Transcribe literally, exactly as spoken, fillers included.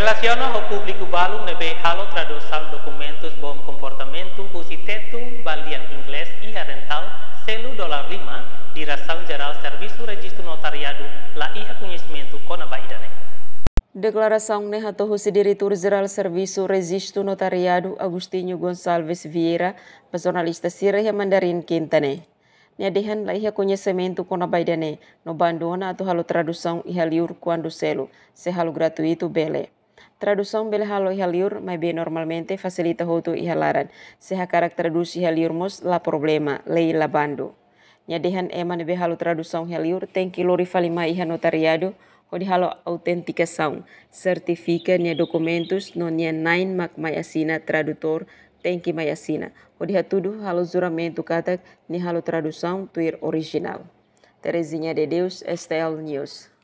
Relasiona ho públiku balun ne'ebé halo tradusaun dokumentus Bom Comportamento husi Tetun ba lian Inglés iha rental selu dolar lima, Diresaun Jerál Servisu Rejistu Notariadu la iha koñesimentu kona-ba ida-ne'e. Deklarasaun ne'e hato'o husi Diretór Jerál Servisu Rejistu Notariadu, Agostinho Gonçalves Vieira, ba jornalista sira iha Mandarin Kinta ne'e. Nia dehan la iha koñesimentu kona-ba ida-ne'e, no bandu ona atu halo tradusaun iha liur kuandu selu, se halo gratuitu bele. Tradusaun bele halo iha liur, maibé normalmente fasilita hotu iha laran. Se hakarak tradús iha liur mós la problema, lei la bandu. Nia dehan ema ne'ebé halo tradusaun iha liur tenke lori fali mai iha notariadu, hodi halo autentikasaun, sertifika nia dokumentus no nia na'in mak mai asina, tradutór tenke mai asina, hodi hatudu halo juramentu katak nia halo tradusaun tuir orijinál. Terezinha de Deus, S T L News.